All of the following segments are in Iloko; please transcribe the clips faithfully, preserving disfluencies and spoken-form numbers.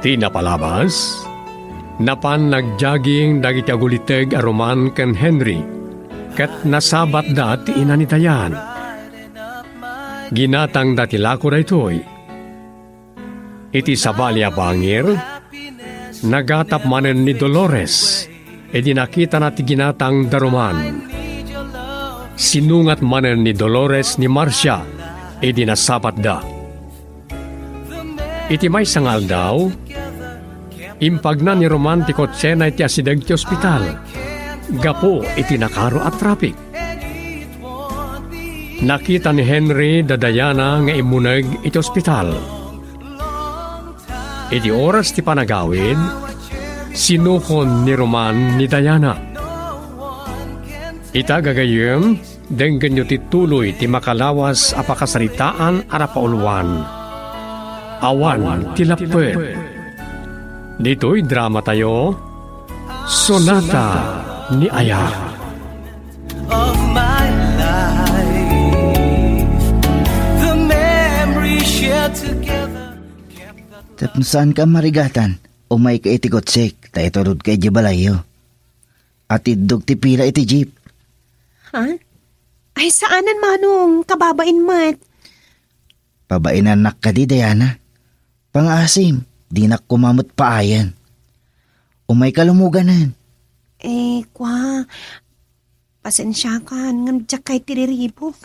Ti napalabas, napan nagjogging dagiti aguliteg a Roman ken Henry, ket nasabatda ti ina ni Diane. Ginatangda ti lako daytoy. Iti sabali a bangir, nagatap manen ni Dolores idi nakitana ti ginatang da Roman. Sinungat manen ni Dolores ni Marcia idi nasabatda. Iti maysa nga aldaw, impagna ni Roman ti kotsena iti asideg ti ospital gapu iti nakaro a traffic. Nakita ni Henry da Diana nga immuneg iti ospital. Iti oras ti panagawid, sinukon ni Roman ni Diana. Ita gagayyem, denggenyo ti tuloy ti makalawas a pakasaritaan a napauluan. Awan ti lappet. Ditoy dramatayo, Sonata ni Aya. Of my life. The memory shared together. Tapno saanka a marigatan, umayka iti kotsek, ta iturodka idiay balayyo. Atiddok ti pila iti jeep. Ha? Ay, saanen, Manong. Kababain met. Pabainannak kadi, Diana. Pangaasim, dinak koma met paayen. Umayka lumuganen. Eh, kwa, pasensiakan, ngem diak kayat ti riribuk.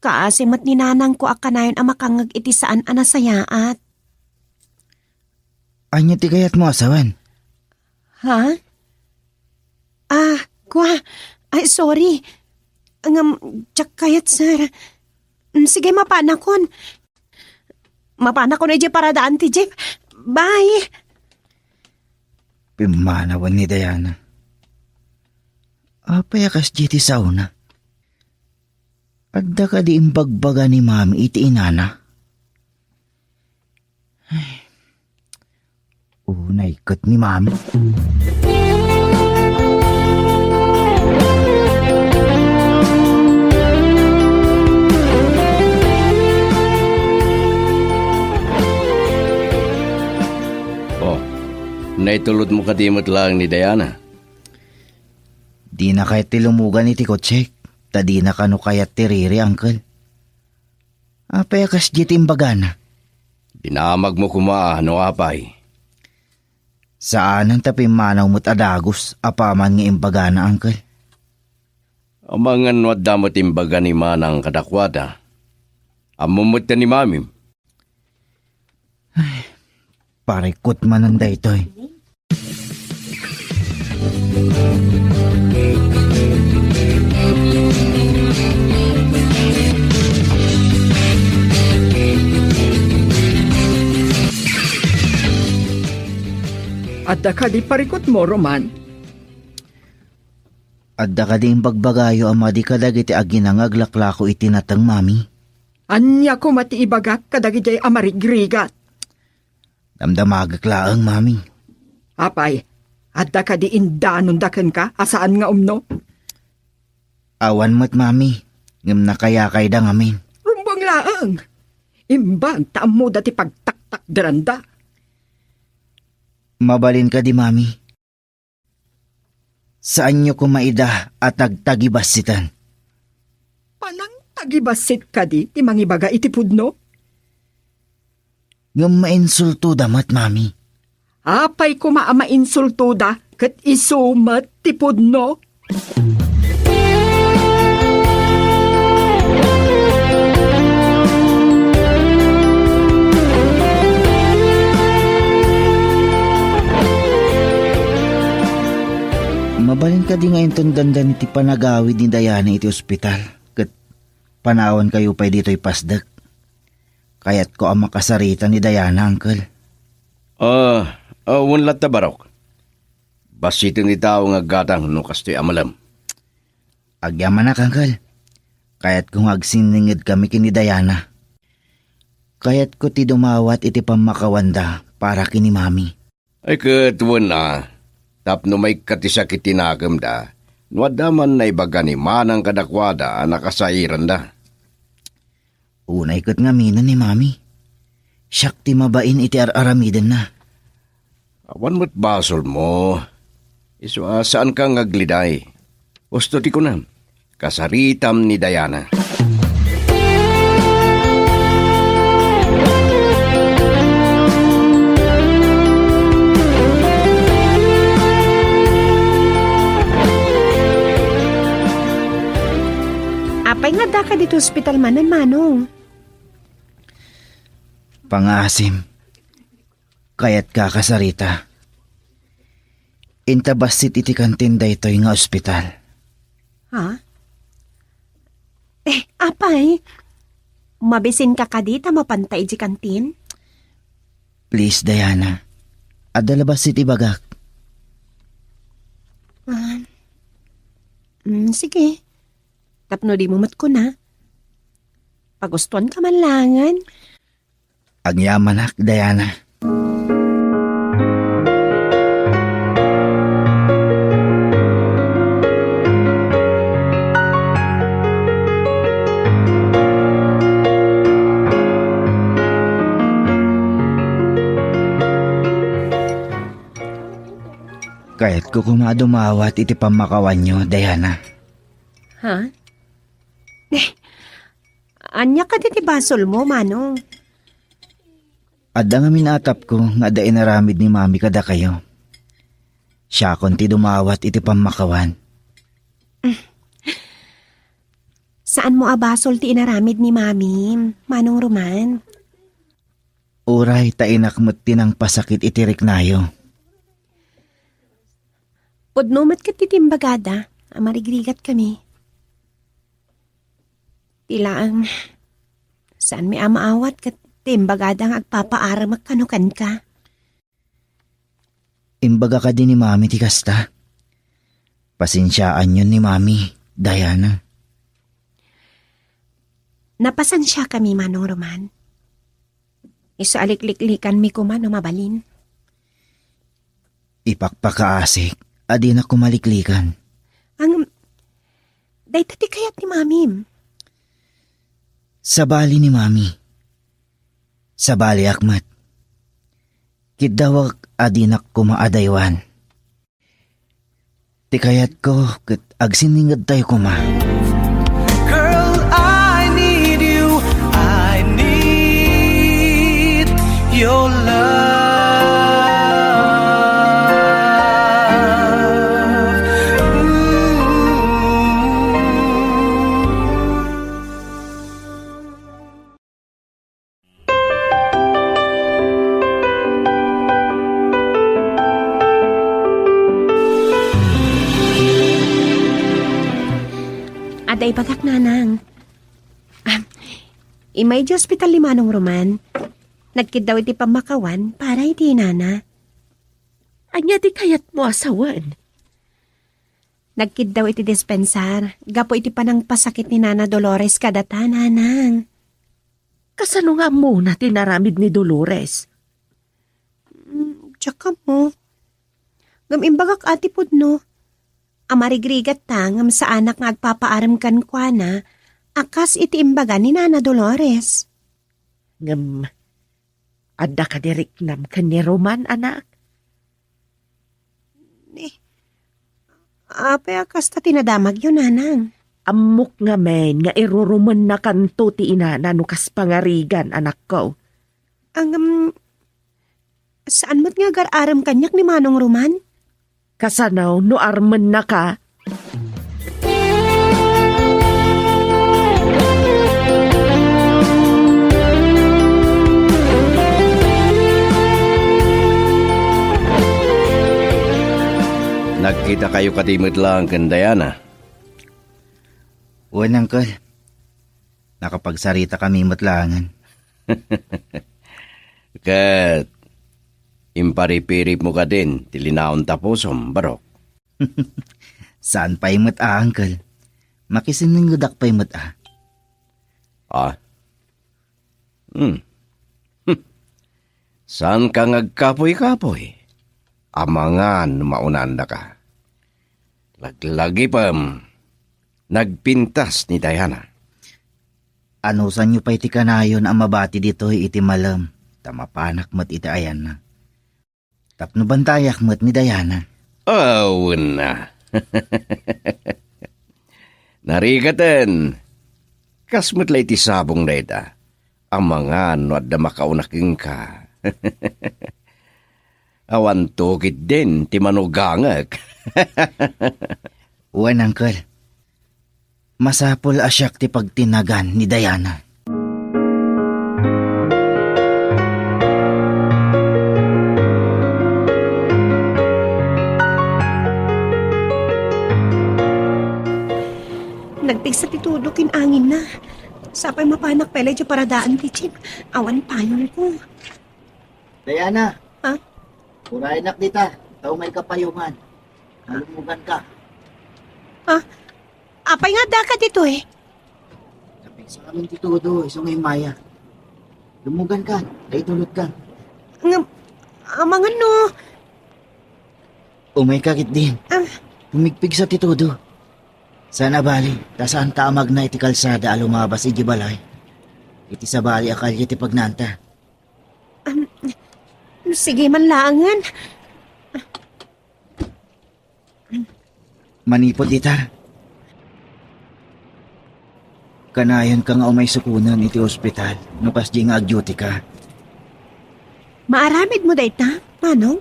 Kaasi met ni nanangko a kanayon a makangngeg iti saan a nasayaat. Ania ti kayatmo a sawen? Ha? Ah, kwa. Ay, sorry. Ngem, diak kayat, sir. Mm, sige, mapanakon. Mapanakon idiay paradaan ti jeep. Bye. Pimmanawen ni Diana. Apay a kasdiay ti saona? Adda kadi imbagbaga ni Mami iti inana? Ay, unay ket ni Mami. Oh, naitulodmo kadi met laeng ni Diana? Dina kayat ti lumugan iti kotsek, ta dina kano kayat ti riri, Uncle. Apay a kasdiay ti imbagana? Dinamagmo koma no apay. Saanen ta pimmanaw met a dagus apaman nga imbagana, Uncle. Amangan no adda met imbaga ni Manang kadakuada. Ammom met ni Mamim. Ay, parikut manen daytoy. Adda kadi parikutmo, Roman? Adda kadi imbagbagayo a madi kadagiti aginang aglaklako iti nateng, Mami? Ania koma ti ibagak kadagidiay a marigrigat? Damdamagek laeng, Mami. Apay, adda kadi indanonda kenka a saan nga umno? Awan met, Mami, ngem nakayakayda ngamin. Rumbeng laeng! Imbag ta ammoda ti pagtaktakderanda. Mabalin kadi, Mami? Saanyo koma ida a tagtagibassiten. Panangtagibassit kadi ti mangibaga iti pudno? Ngem mainsultoda met, Mami. Apay koma a mainsultoda ket isu met ti pudno? Mabalin kadi nga inton dandani ti panagawid ni Diana iti ospital ket panawankayo pay ditoy pasdek? Kayatko a makasarita ni Diana, Uncle. Ah, ah, wen latta, barok. Bassiten ti tao nga aggatang no kastoy a malem. Agyamanak, Uncle. Kayatko nga agsinningedkami ken ni Diana. Kayatko ti dumawat iti pammakawanda para ken ni Mami. Ay ket wen a, tapno maikkat ti sakit ti nakemda, no adda man naibaga ni Manang kadakuada a nakasairanda. Unay ket ngamin ni Mami. Siak ti mabain iti ar-aramidenna. Awan met basolmo. Isu a saanka nga agliday. Husto ti kunam, kasaritam ni Diana. Apay nga addaka ditoy ospital manen, Manong? Pangaasim. Kayatka a kasarita. Inta bassit iti kantin daytoy nga ospital. Ha? Eh, apay? Mabisinka kadi ta mapanta iti kantin? Please, Diana. Adda la bassit ibagak. Ah. Mm, sige. Tapno dimo met kuna. Pagustuanka man laengen. Agyamanak, Diana. Kayatko koma a dumawat iti pammakawanyo, Diana. Ha? Eh, ania kadi ti basolmo, Manong? Adda ngamin a tapno nga adda inaramid ni Mami kadakayo. Siakon ti dumawat iti pammakawan. Saanmo a basol ti inaramid ni Mami, Manong Roman? Uray ta inak met ti nangpasakit iti riknayo. Pudno met ket ti imbagada a marigrigat kami. Ti laeng, saanmi a maawat ket ti imbagada nga agpapaaremek kano kenka. Imbaga kadi ni Mami ti kasta? Pasensiaanyon ni Mami, Diana. Napasensiakami, Manong Roman. Isu a likliklikanmi koma no mabalin. Ipakpakaasik a dinak koma liklikan. Ang, dayta ti kayat ni Mamim. Sabali ni Mami. Sabaliak met. Kiddawak a dinak koma adaywan. Ti kayatko ket agsinningedtayo koma. Girl, I need you. I need your love. Ooh. Adda ibagak, Nanang. Ah, immay idiay ospital ni Manong Roman. Nagkiddaw iti pammakawan para iti inana. Ania ti kayatmo a sawen? Nagkiddaw iti dispensar gapu iti panangpasakit ni Nana Dolores kadata, Nanang. Kasano nga ammona ti inaramid ni Dolores? Mm, diak ammo. Ngem imbagak a ti pudno a marigrigatta ngem saanak nga agpapaarem kenkuana a kas iti imbaga ni Nana Dolores. Ngem adda kadi riknam ken ni Roman, anak? Ni, apay a kasta ti nadamagyo, Nanang? Ammok ngamin nga irurumennakanto ti inana no kas pangarigan, anakko. Ngem, saan met nga agar-arem kaniak ni Manong Roman? Kasano no armennaka? Nagkitakayo kadi met laeng ken Diana? Wen, Uncle. Nakapagsaritakami met laengen. Ket imparipiripmo kadin ti linaon ta pusom, barok? Saan pay met a, Uncle. Makisinningedak pay met a. Ah? Hmm. Saanka nga agkapuy-kapuy? Amangan no maunandaka. Laglagipem, nagpintas ni Diana. Anusanyo pay ti kanayon a mabati ditoy iti malem, ta mapanak met iti ayanna. Tapno bantayak met ni Diana. Awen a. Narigaten. Kas met la iti sabong dayta. Amangan no adda makauna kenka. Awanto ketdin ti manugangek. Wen, Uncle. Masapul a siak ti pagtinagan ni Diana. Nagpigsa ti tudo ken anginna. Sapay mapanak pay la idiay paradaan ti jeep. Awan payongko. Diana. Ha? Urayenak dita. Ta umayka payongan. Lummuganka. Ha? Apay nga addaka ditoy? Napigsa amin ti tudo, isu nga immay a. Lummuganka, ta itulodka. Ngem, amangan no. Umayka ketdin. Ah. Pumigpigsa ti tudo. Saan a bali, ta saanta a magna iti kalsada a lumabas idiay balay. Iti sabali a kalye ti pagnaanta. Am, sige man laengen. Manipud ita, kanayonka nga umay sukonen iti ospital no kasdiay nga agduty ka. Maaramidmo dayta, Manong?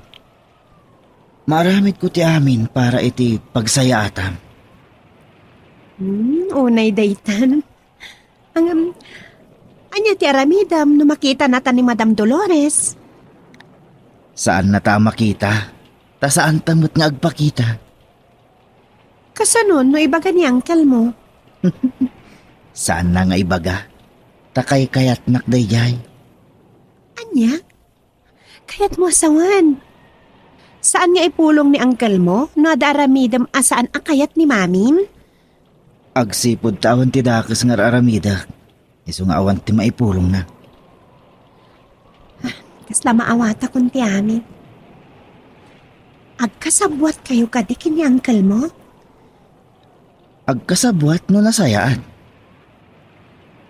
Maaramidko ti amin para iti pagsayaatam. Hmm, unay daytan. Ngem, ania ti aramidem no makitanata ni Madam Dolores? Saannata a makita, ta saanta met nga agpakita. Kasano no ibaga ni uncle mo? Saanna nga ibaga, ta kaykayatnak daydiay. Ania? Kayatmo a sawen? Saan nga ipulong ni uncle mo no adda aramidem a saan a kayat ni mamim? Agsipud ta awan ti dakes nga ar-aramidek, isu nga awan ti maipulongna. Ah, kasla maawatakon ti amin. Agkasabbuatkayo kadi ken ni uncle mo? Agkasabbuat no nasayaat.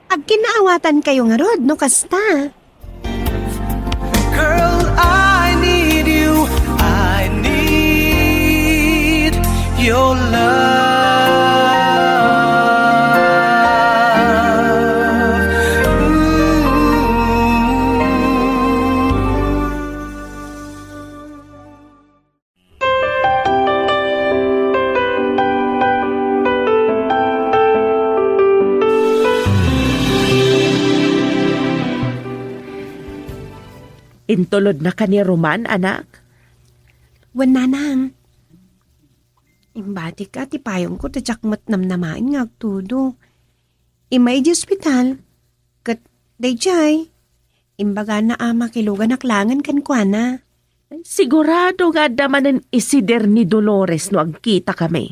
Agkinnaawatankayo ngarud no kasta. Girl, I need you. I need your love. Ooh. Intulodnaka ni Roman, anak? Wen, nanang. Imbatika ti payongko ta diak met namnamaen nga agtudo. Immay idiay ospital, ket daydiay, imbagana a makiluganak laengen kenkuana. Sigurado nga adda manen isider ni Dolores no agkitakami.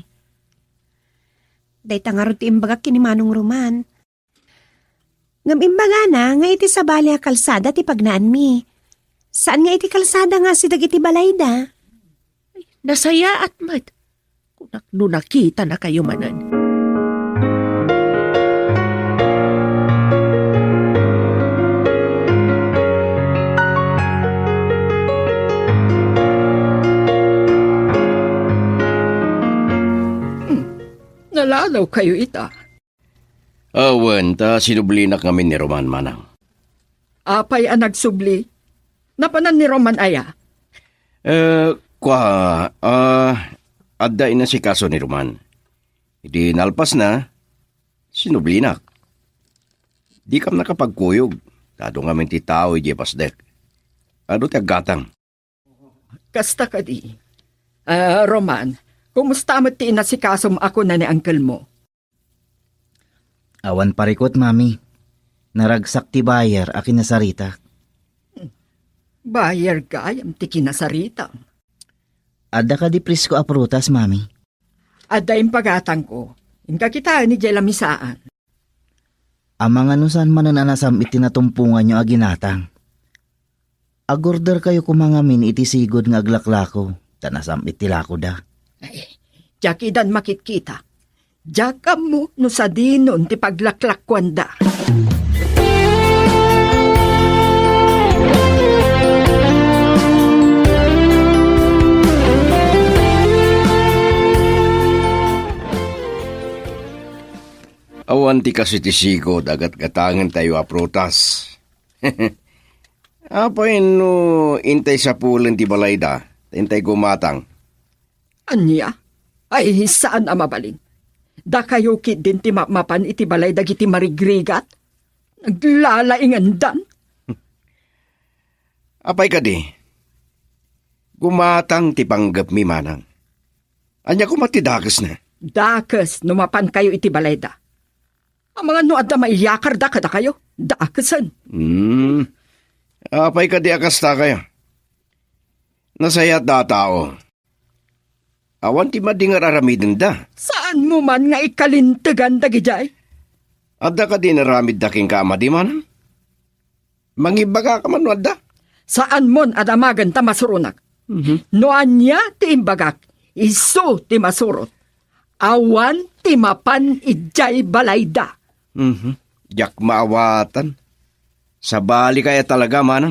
Dayta ngarud ti imbagak ken ni Manong Roman. Ngem imbagana nga iti sabali a kalsada ti pagnaanmi. Saan nga iti kalsada nga asideg iti balayda. Nasayaat met. Kunak no nakitanakayo manen. Hmm. Nalalaw kayo ita. Awan, ta sinublinak ngamin ni Roman, manang. Apay a nagsubli? Napanan ni Roman aya? Eh, kua, ah, adda inasikaso ni Roman. Idi nalpas na, sinublinak. Dikam nakapagkuyog, ta adu ngamin ti tao idiay pasdek. Adu ti aggatang. Kasta kadi. Ah, Roman, kumusta met ti inasikasom a kuna ni uncle mo? Awan parikut, Mami. Naragsak ti buyer a kinasaritak. Buyer gayam ti kinasaritam. Adda kadi presko a prutas, Mami? Adda impagatangko. Inka kitaen idiay lamisaan. Amangan no saan manen a nasam-it ti natumponganyo a ginatang. Agorderkayo koma ngamin iti sigud nga aglaklako, ta nasam-it ti lakoda. Ay, diak idan makitkita. Diak ammo no sadinon ti paglaklakkuanda. Awan ti kasu ti sigud a gatgatangentayo a prutas. Apay no intay sapulen ti balayda, ta intay gumatang? Ania? Ay, saan a mabalin. Dakayo ketdin ti mapmapan iti balay dagiti marigrigat? Naglalaingandan. Apay kadi? Gumatang ti panggepmi, manang. Ania koma ti dakesna? Dakes no mapankayo iti balayda. Amangan no adda maiyakarda kadakayo, dakesen. Hmm. Apay kadi a kasta kayo? Nasayaat da a tao. Awan ti madi nga aramidenda. Saanmo man nga ikalintegan dagidiay? Adda kadi inaramidda kenka a madi, manang? Mangibagaka man no adda? Saanmon a damagen ta masuronak. Mhm. No ania ti imbagak, isu ti masurot. Awan ti mapan idiay balayda. Mhm. Diak maawatan. Sabali kaya talaga, manang?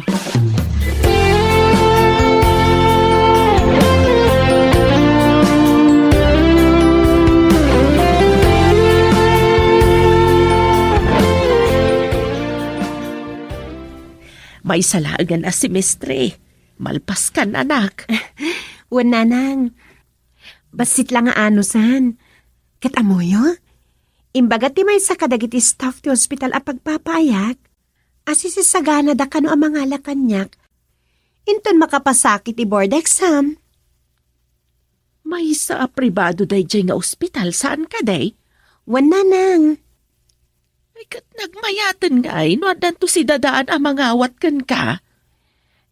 Maysa laengen a semestre. Malpaskan, anak. Wen, nanang. Bassit la nga anusan. Ket ammoyo? Imbaga ti maysa kadagiti staff ti hospital a pagpapaayag a sisisaganada kano a mangala kaniak inton makapasakit ti board exam. Maysa a pribado daydiay nga ospital, saan kadi? Wen, nanang. Ay, ket nagmayaten ngay no addanto sidadaan a mangawat kenka?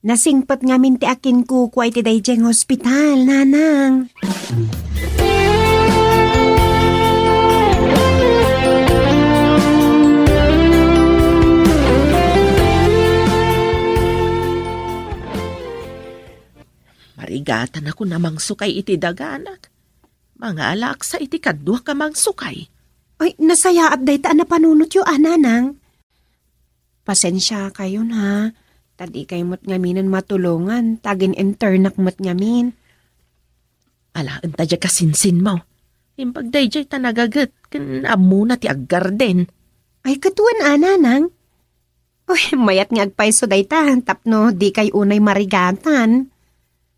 Nasingpet ngamin ti akinkukua iti daydiay nga ospital, nanang. Marigatanakon a mangsukay iti daganak. Mangalaaksa iti kaduak a mangsukay. Ay, nasayaat dayta a napanunotyo, a, nanang. Pasensiakayon, ha. Ta dikay met ngaminen matulongan, ta agin-internak met ngamin. Alaen ta diay kasinsinmo. Imbag daydiay ta nagaget, ken ammona ti aggarden. Ay, ket wen, a, nanang. Uy, mayat nga agpayso dayta, tapno dikay unay marigatan.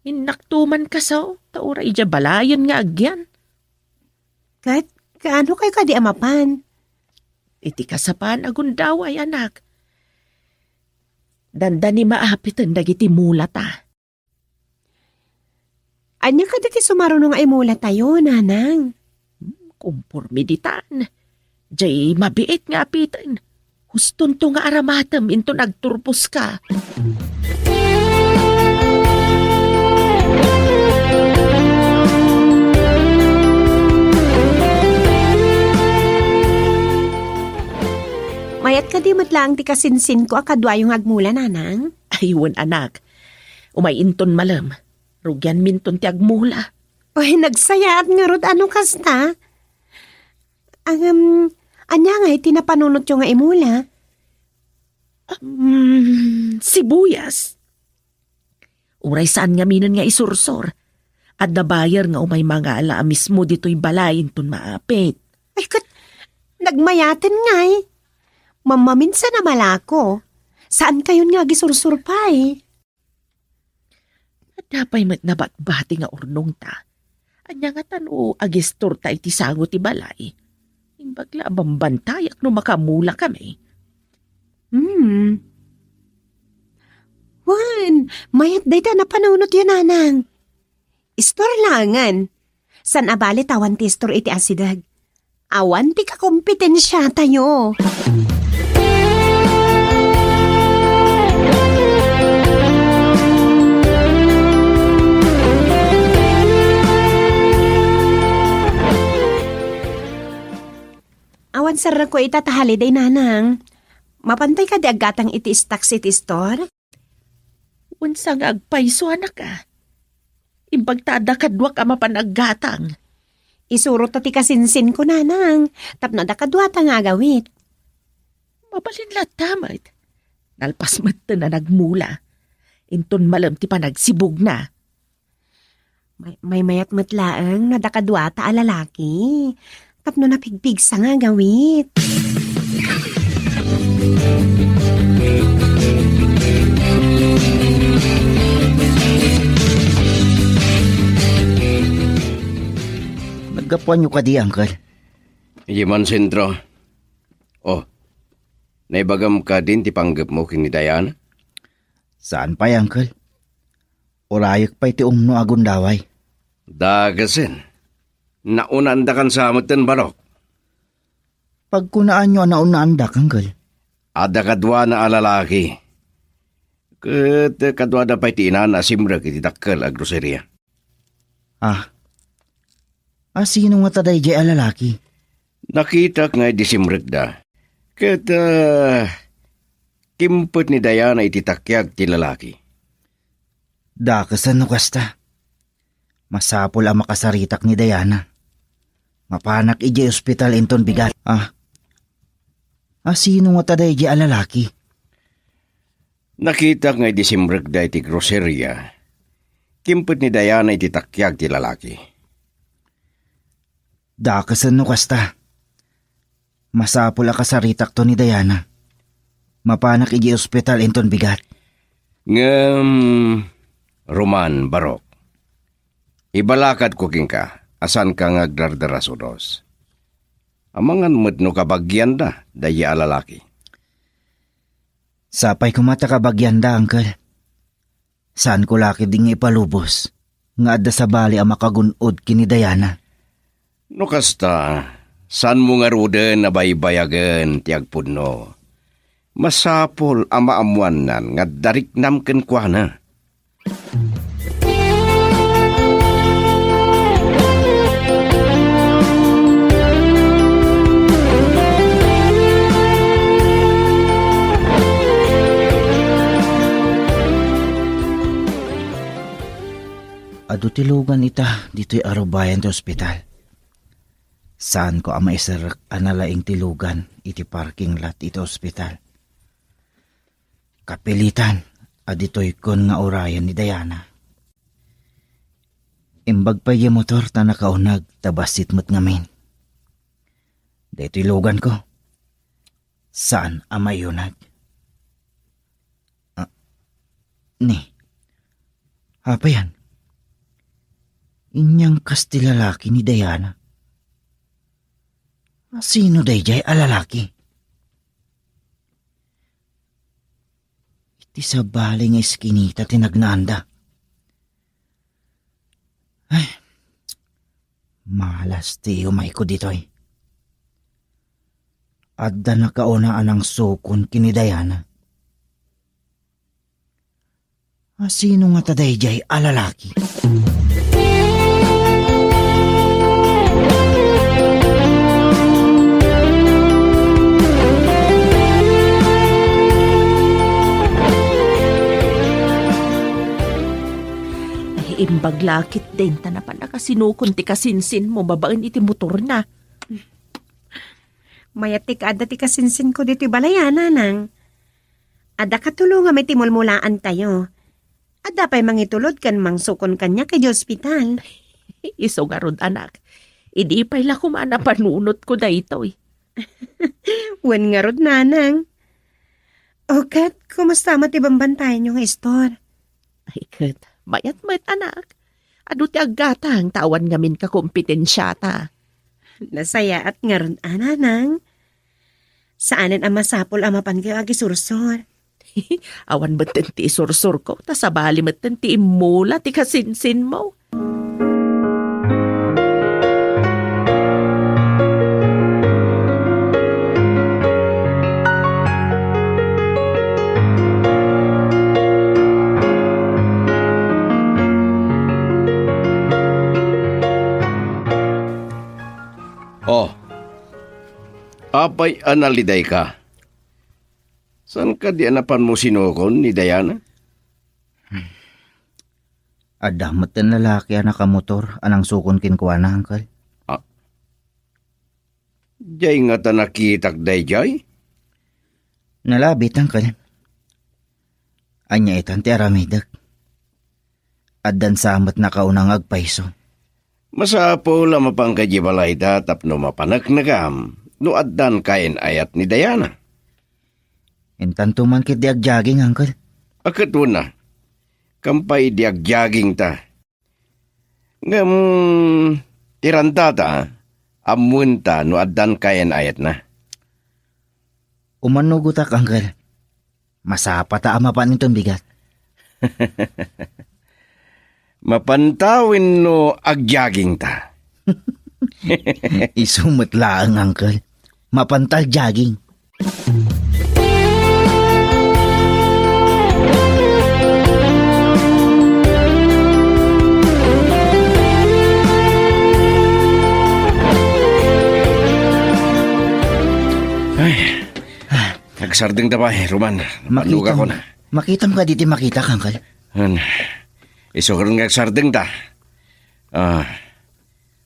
Innakto man kaso, ta uray idiay balayen nga agyan. Ket, kaano kay kadi a mapan? Iti kasapan a gundaway, anak. Dandani maapiten dagiti mulata. Ania kadi ti sumaruno nga imulatayo, nanang? Hmm, kumporme ditan. Diay mabiit nga apiten. Hustonto nga aramatem inton agturposka. Mayat kadi met laeng ti kasinsinko a kaduayo nga agmula, nanang? Ay, wen, anak. Umay inton malem. Rugianminton ti agmula. Uy, nagsayaat ngarud a no kasta. Ngem, ania ngay ti napanunotyo nga imula? Um, sibuyas. Uray saan ngaminen nga isursor. Adda buyer nga umay mangala a mismo ditoy balay inton maapit. Ay, ket, nagmayaten ngay. Mammaminsan a malako. Saankayon nga agisursor pay? Adda pay met nabatbati nga urnongta. Ania ngata no agistorta iti sango ti balay? Imbag la a bambantayak no makamulakami. Hmm. Wen, mayat dayta a napanunotyo, nanang. Istor laengen. Saan a bali ta awan ti istor iti asideg. Awan ti kakompetensiatayo. Awan serreko ita ta holiday, nanang. Mapantay kadi aggatang iti stocks iti istor? Unsa nga agpayso, anak, a? Imbag ta adda kaduak a mapan aggatang. Isurot ta ti kasinsinko, nanang, tapno adda kaduata nga agawid. Mabalin latta met. Nalpas metten a nagmula. Inton malem ti panagsibugna. May-, maymayat met laeng no adda kaduata a lalaki. tapno napigpigsa nga agawid. Naggapuanyo kadi, Uncle? Idiay man sentro. Oh, naibagam kadin ti panggepmo ken ni Diana? Saan pay, Uncle. Urayek pay ti umno a gundaway. Dakasen. Naunandakan sa metten, Barok. Pagkunaanyo a naunandak, Uncle. Adda kaduana a lalaki. Ket kaduada pay ti inana a simrek iti dakkel a groceria. Ah. A, sino ngata daydiay a lalaki? Nakitak nga idi simrekda. Ket, ah, kimpet ni Diana iti takiag ti lalaki. Dakasen no kasta. Masapul a makasaritak ni Diana. Mapanak idiay ospital inton bigat. Ah. A, sino ngata daydiay a lalaki? Nakitak nga idi simrekda iti groceria, kimpet ni Diana iti takiag ti lalaki. Dakasen no kasta. Masapul a kasaritakto ni Diana. Mapanak idiay ospital inton bigat. Ngem, Roman, Barok, ibalakadko kenka a saanka nga agdardarasudos. Amangan met no kabagianda daydiay a lalaki. Sapay koma ta kabagianda, Uncle. Saanko la ketdi nga ipalubos nga adda sabali a makagun-od ken ni Diana. No kasta, saanmo ngaruden a baybayagen ti agpudno. Masapul a maammoannan nga adda riknam kenkuana. Adu ti lugan ita ditoy arubayan ti ospital. Saanko a maiserrek a nalaing ti lugan iti parking lot iti ospital. Kapilitan a ditoykon nga urayan ni Diana. Imbag pay diay motor ta nakauneg ta bassit met ngamin. Daytoy luganko. Saan a maiuneg. Ah, ni. Apay yan? Inyangkas ti lalaki ni Diana. A, sino daydiay a lalaki? Iti sabali nga iskinita ti nagnaanda. Ay, malas ti umayko ditoy. Adda nakauna a nangsukon ken ni Diana. A, sino ngata daydiay a lalaki? Ay, imbag la ketdin ta napan a kasinukon ti kasinsinmo babaen iti motorna. Mayat ti kaadda ti kasinsinko ditoy balay, a, nanang. Adda katulongam iti mulmulaantayo. Adda pay mangitulod ken mangsukon kaniak idiay ospital. Isu ngarud, anak. Idi pay la koma a napanunotko daytoy. Wen ngarud, nanang. O ket, kumusta met ti bambantayanyo nga istor? Ay ket, mayat met, anak. Adu ti aggatang ta awan ngamin kakompetensiata. Nasayaat ngarud, a, nanang. Saanen a masapul a mapankayo agisursor. Awan metten ti isursurko, ta sabali metten ti immula ti kasinsinmo. Oh, apay a nalidayka? Saan kadi a napanmo sinukon ni Diana? Adda metten lalaki a nakamotor a nangsukon kenkuana, Uncle. Ah. Diay ngata nakitak daydiay? Nalabit, Uncle. Ania itan ti aramidek? Addan sa met nakauna nga agpayso. Masapul a mapanka idiay balayda tapno mapaneknekam no addan kayan-ayat ni Diana. Intanto man ketdi agjaging, Uncle. A ket wen a, kampay idi agjagingta. Ngem, ti rantata, ammoenta no addan kayan-ayatna. Umanugotak, Uncle. Masapata a mapan inton bigat. Mapanta wenno agjagingta? Isu met laeng, Uncle. Mapanta agjaging. Ay, agsardengta pay, Roman. Makitam, makitam kadi ti makitak, Uncle? An, isu ket nga agsardengta. Ah.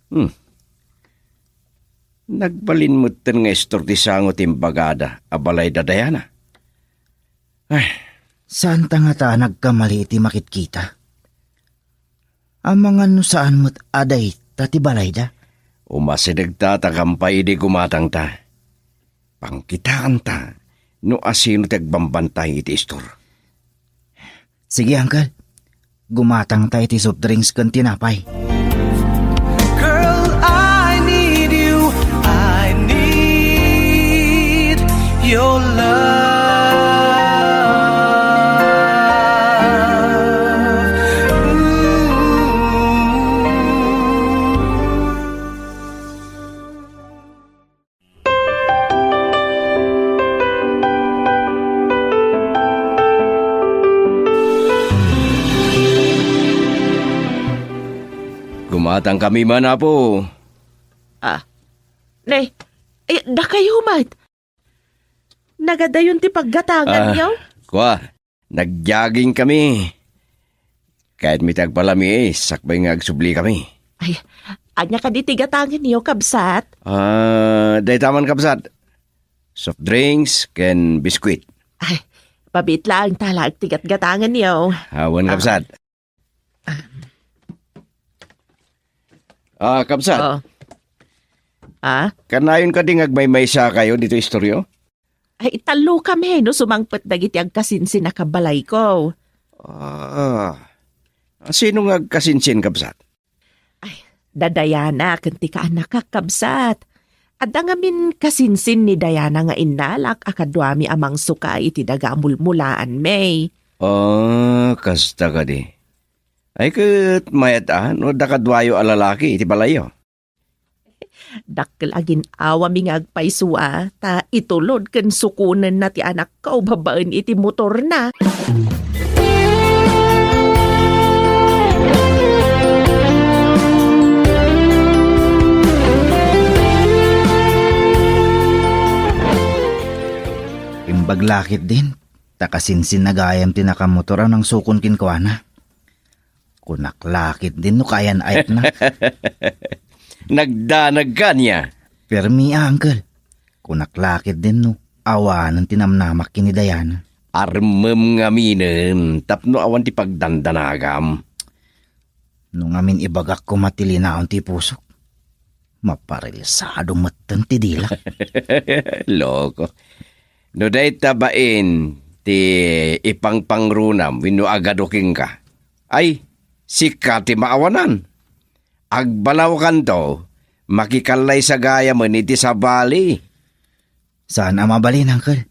Hmm. Nagbalin metten nga istor ti sango ti imbagada a balayda Diana. Ay. Saanta ngata a nagkamali iti makitkita? Amangan no saan met a dayta ti balayda? Umasidegta ta kampay idi gumatangta. Pangkitaanta no asino ti agbambantay iti istor. Sige, Uncle. Gumatangta iti soft drinks ken tinapay. Girl, I need you. I need your love. Ooh. Gumatangkami man, Apo. Ah, ne, eh, dakayo met. Nagadayon ti paggatanganyo? Ah, kua. Nag-jogging kami. Kayatmi ti agpalamiis, sakbay nga agsubli kami. Ay, ania kadi ti gatangenyo, kabsat? Ah, dayta man, kabsat. Soft drinks ken biskwit. Ay, mabiit laeng talaga ti gatgatangenyo. Awan, ah, kabsat. Ah, kabsat. Oh. Ah? Kanayon kadi nga agmaymaysa kayo dito istoryo? Ay, tallo kami no sumangpet dagiti agkasinsin a kabalayko. Ah. Sino nga agkasinsin, kabsat? Ay, da Diana ken ti kaanakak, kabsat. Adda ngamin kasinsin ni Diana nga innalak a kaduami a mangsuka iti daga a mulmulaanmi. Ah, kasta kadi. Ay, ket mayat a no adda kaduayo a lalaki iti balayyo. Dakkel a gin-awami nga agpayso a, ta itulod ken sukonenna ti anakko babaen iti motorna. Imbag la ketdin, ta kasinsinna gayam ti nakamotor a nangsukon kenkuana. Kunak la ketdin no kayan-ayatna. Nagdanagka ania? Permi a, uncle. Kunak la ketdin no awanen ti namnamak ken ni Diana. Armem ngaminen tapno awan ti pagdandanagam. No ngamin ibagak koma ti linaon ti pusok, maparilsado metten ti dilak. Loko. No dayta bain ti ipangpangrunam wenno agado kenka, ay, sika ti maawanan. Agbalawkanto, makikallaysa gayamen iti sabali. Saan a mabalin, uncle.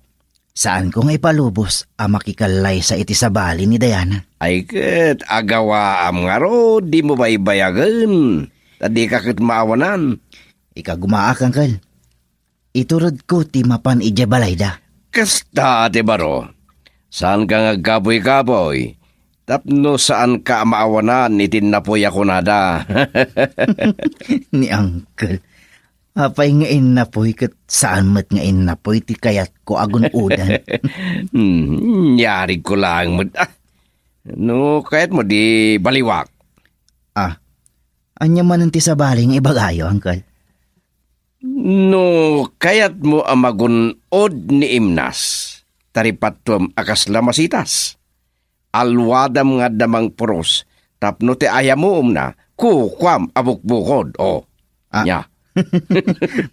Saanko nga ipalubos a makikallaysa iti sabali ni Diana. Ay ket, agawaam ngarud, dimo baybayagen, ta dika ket maawanan. Ikagumaak, uncle. Ituredko ti mapan idiay balayda. Kasta ti baro. Saanka nga agkaboy-kaboy tapno saanka a maawanan iti napuy a kunada. Ni uncle. Apay nga innapuy ket saan met nga innapuy ti kayatko a gun-odan? Hmm, yarigko laeng met. Ah, no kayatmo, di baliwak. Ah, ania manen ti sabali nga ibagayo, uncle? No kayatmo a magun-od ni Imnas, taripattuem a kasla masitas. Alwadam nga adda mangpuros Tapno ti ayamumna, kukuam a bukbukod, o. Ah. Nya.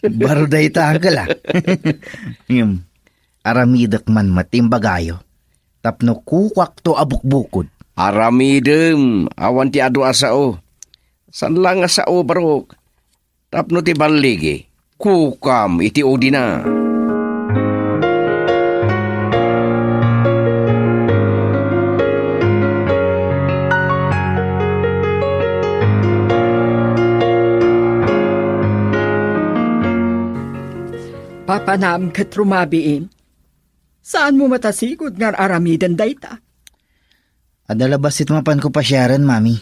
Baro dayta, uncle, ah. Ngem, aramidek man met ti imbagayo. Tapno kukuakto a bukbukod. Aramidem, awan ti adu a sao. Saan la nga sao, barok. Tapno ti balligi, kukam iti udina. Papanam ket rumabiim. Saanmo met a sigud nga aramiden dayta? Adda la bassit mapanko pasiaren, Mami.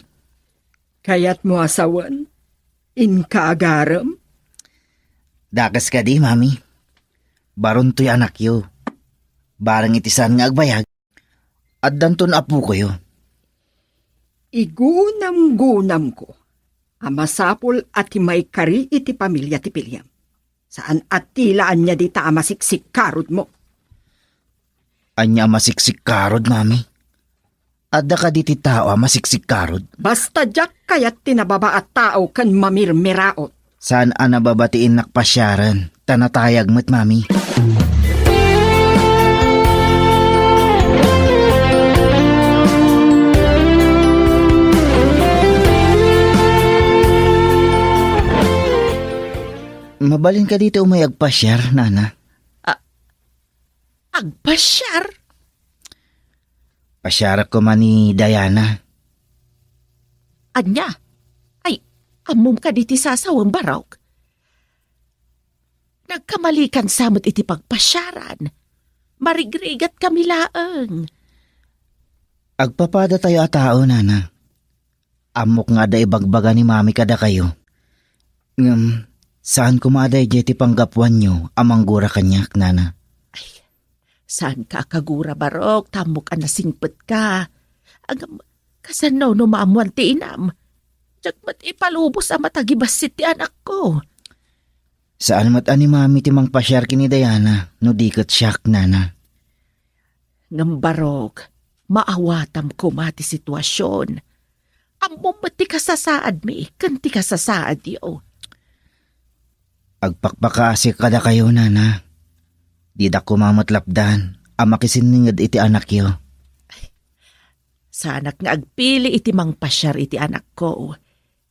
Kayatmo a sawen? Inka agarem? Dakes kadi, Mami. Barontoy anakyo. Bareng iti saan nga agbayag, addanton apokoyo. Igunamgunamko a masapul a ti maikari iti pamilia ti piliem. Saan a ti la ania dita a masiksikkarudmo. Ania a masiksikkarud, Mami? Adda kadi ti tao a masiksikkarud? Basta diak kayat ti nababa a tao ken mamirmiraot. Saan a nababa ti innak pasiaren, ta natayag met, Mami. Mabalin kadi ti umay agpasiar, Nana? A-, agpasiar? Pasiarak koma ni Diana. Ania? Ay, ammom kadi ti sasawem, barok? Nagkamalikan sa met iti pagpasiaran. Marigrigat kami laeng. Agpapadatayo a tao, Nana. Ammok nga adda ibagbaga ni Mami kadakayo. Ngem, saan koma a daydiay ti panggapuanyo a manggura kaniak, Nana. Ay, saanka a kagura, barok, ta ammok a nasingpetka. Ngem, kasano no maammuan ti inam? Diak met ipalubos a matagibassit ti anakko. Saan met a ni Mami ti mangpasiar ken ni Diana no di ket siak, Nana. Ngem barok, maawatam koma ti situasion. Ammom met ti kasasaadmi ken ti kasasaadyo. Agpakpakaasi kadakayo, Nana. Didak koma met lapdan a makisinninged iti anakyo. Saanak nga agpili iti mangpasiar iti anakko.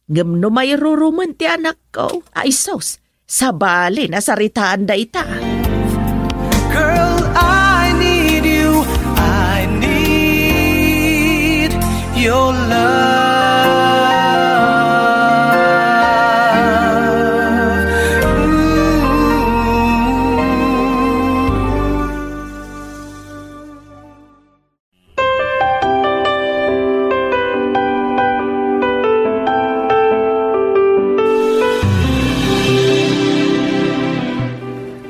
Ngem no mairurumen ti anakko, ay sus, sabali a saritaan dayta. Girl, I need you. I need your love. Ooh.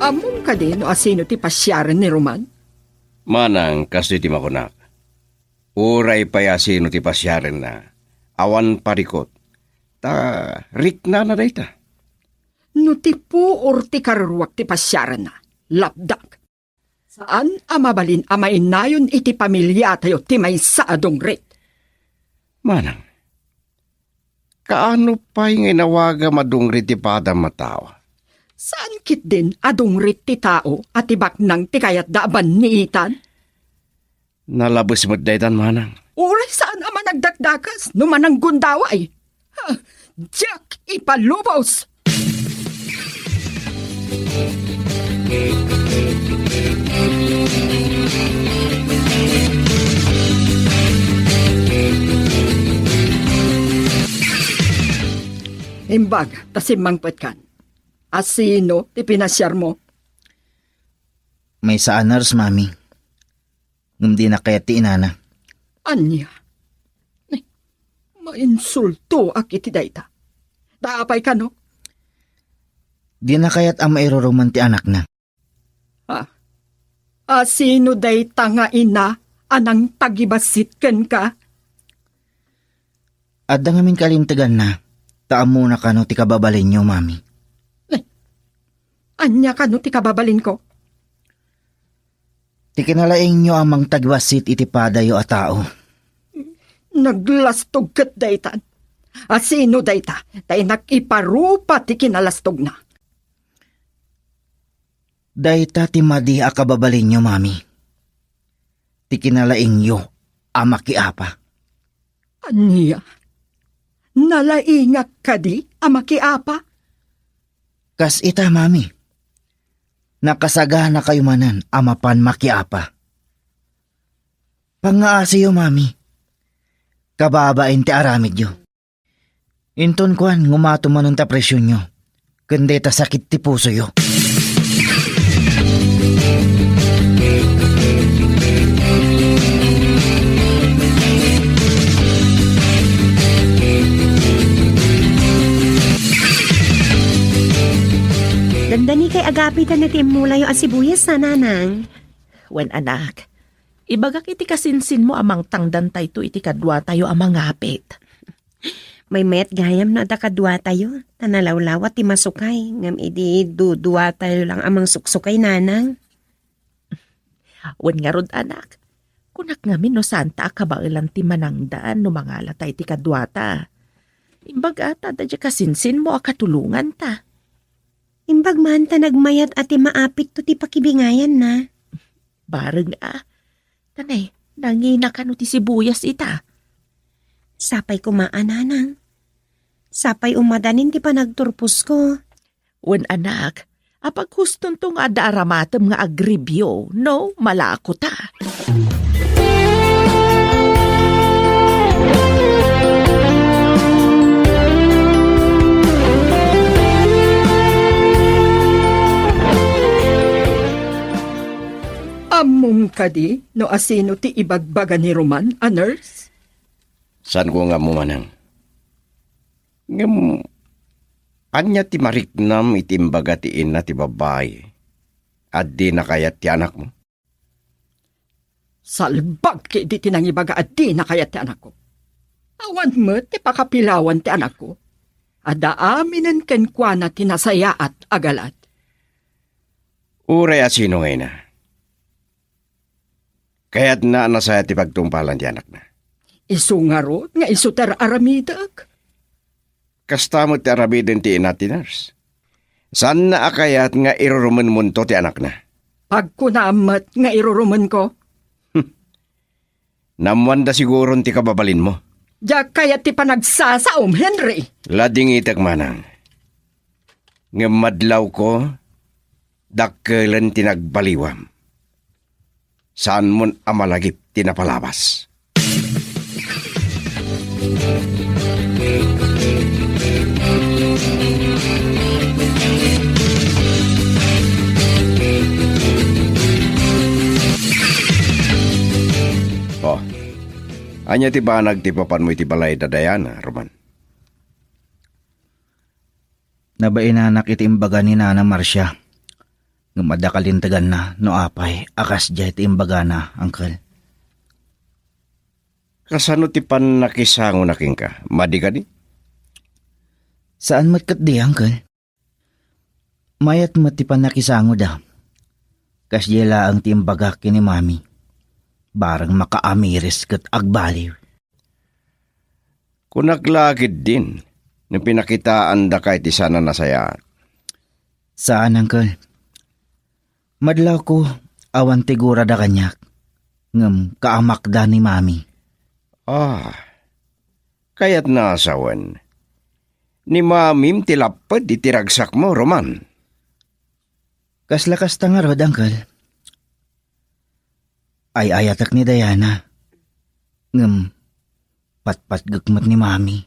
Ammom kadi no asino ti pasiaren ni Roman? Manang, kastoy ti makunak. Uray pay asino ti pasiarenna, awan parikot. Ta riknana dayta. No ti puor ti karuruak ti pasiarenna, lapdak. Saan a mabalin a mainayon iti pamiliatayo ti maysa a dungrit. Manang, kaano pay nga inawagam a dungrit ti padam a tao? Saan ketdin a dungrit ti tao a ti baknang ti kayatda a banniitan? Nalabes met daytan, manang. Uray saan a managdakdakas no mananggundaway. Ha, diak ipalubos! Imbag ta simmangpetkan. Asino ti pinasiarmo? Maysa a nurse, Mami. Ngem dina kayat ti inana. Ania? Ay, mainsultoak iti dayta. Ta apay kano? Dina kayat a mairuruman ti anakna. Ah, asino dayta nga ina a nangtagibassit kenka? Adda ngamin kalinteganna, ta ammona kano ti kababalinyo, Mami. Eh, ania kano ti kababalinko? Ti kinalaingyo a mangtagibassit iti padayo a tao. Naglastog ket daytan. A sino dayta, ta innak iparupa ti kinalastogna? Dayta ti madi a kababalinyo, Mami. Ti kinalaingyo a makiapa. Ania? Nalaingak kadi a makiapa? Kas ita, Mami. Nakasaganakayo manen a mapan makiapa. Pangngaasiyo, Mami. Kababain ti aramidyo. Inton kuan, ngumato manen ta presionyo ken dayta sakit ti pusoyo. Dandani kay agapit ta ti immulayo a sibuyas, a, nanang. Wen, anak, ibagak iti kasinsinmo a mangtangdantayto iti kaduatayo a mangapit. Maymayat gayam no adda kaduatayo, ta nalawlawa ti masukay, ngem idi duduatayo lang a mangsuksukay, nanang. Wen ngarud, anak, kunak ngamin no saanta a kabaelan ti manangdan no mangalata iti kaduata. Imbag a ta adda diay kasinsinmo a katulonganta. Imbag man ta nagmayat a ti maapitto ti pakibingayanna. Bareng a. Tanay, nangina kano ti sibuyas ita. Sapay koma a, nanang. Sapay umadanin ti panagturposko. Wen, anak, apaghustonto nga adda aramatem nga agribyo, no, malako ta. Ammom kadi no asino ti ibagbaga ni Roman a nurse? Saanko nga ammo, manang. Ngem, ania ti mariknam iti imbaga ti inna ti babbai a dina kayat ti anakmo? Salbag ketdi ti nangibaga a dina kayat ti anakko. Awan met ti pakapilawan ti anakko. Adda aminen kenkuana ti nasayaat a galad. Uray asino nga ina, kayatna a nasayaat ti pagtungpalan ti anakna. Isu ngarud nga isu ti ar-aramidek. Kasta met ti aramiden ti ina ti nurse. Saanna a kayat nga irurumenmonto ti anakna. Pagkunaam met nga irurumenko. Naammoanda siguron ti kababalinmo. Diak kayat ti panagsasaom, Henry. Ladingitek, manang. Ngem madlawko, dakkelen ti nagbaliwam. Saanmon a malagip ti napalabas. Oh, ania ti banag ti papanmo iti balay da Diana, Roman? Nabainanak iti imbaga ni Nana Marcia, ngem adda kalinteganna no apay a kasdiay ti imbagana, Uncle. Kasano ti pannakisangona kenka? Madi kadi? Saan met ketdi, Uncle. Mayat met ti pannakisangoda. Kasdiay laeng ti imbagak ken ni Mami. Bareng makaamiris ket agbaliw. Kunak la ketdin no pinakitaandaka iti saan a nasayaat. Saan, Uncle. Madlawko, awan ti gurada kaniak, ngem kaamakda ni Mami. Ah, kayatna a sawen, ni Mamim ti lapped iti ragsakmo, Roman. Kasla kasta ngarud, Uncle. Ay-ayatek ni Diana, ngem patpatgek met ni Mami.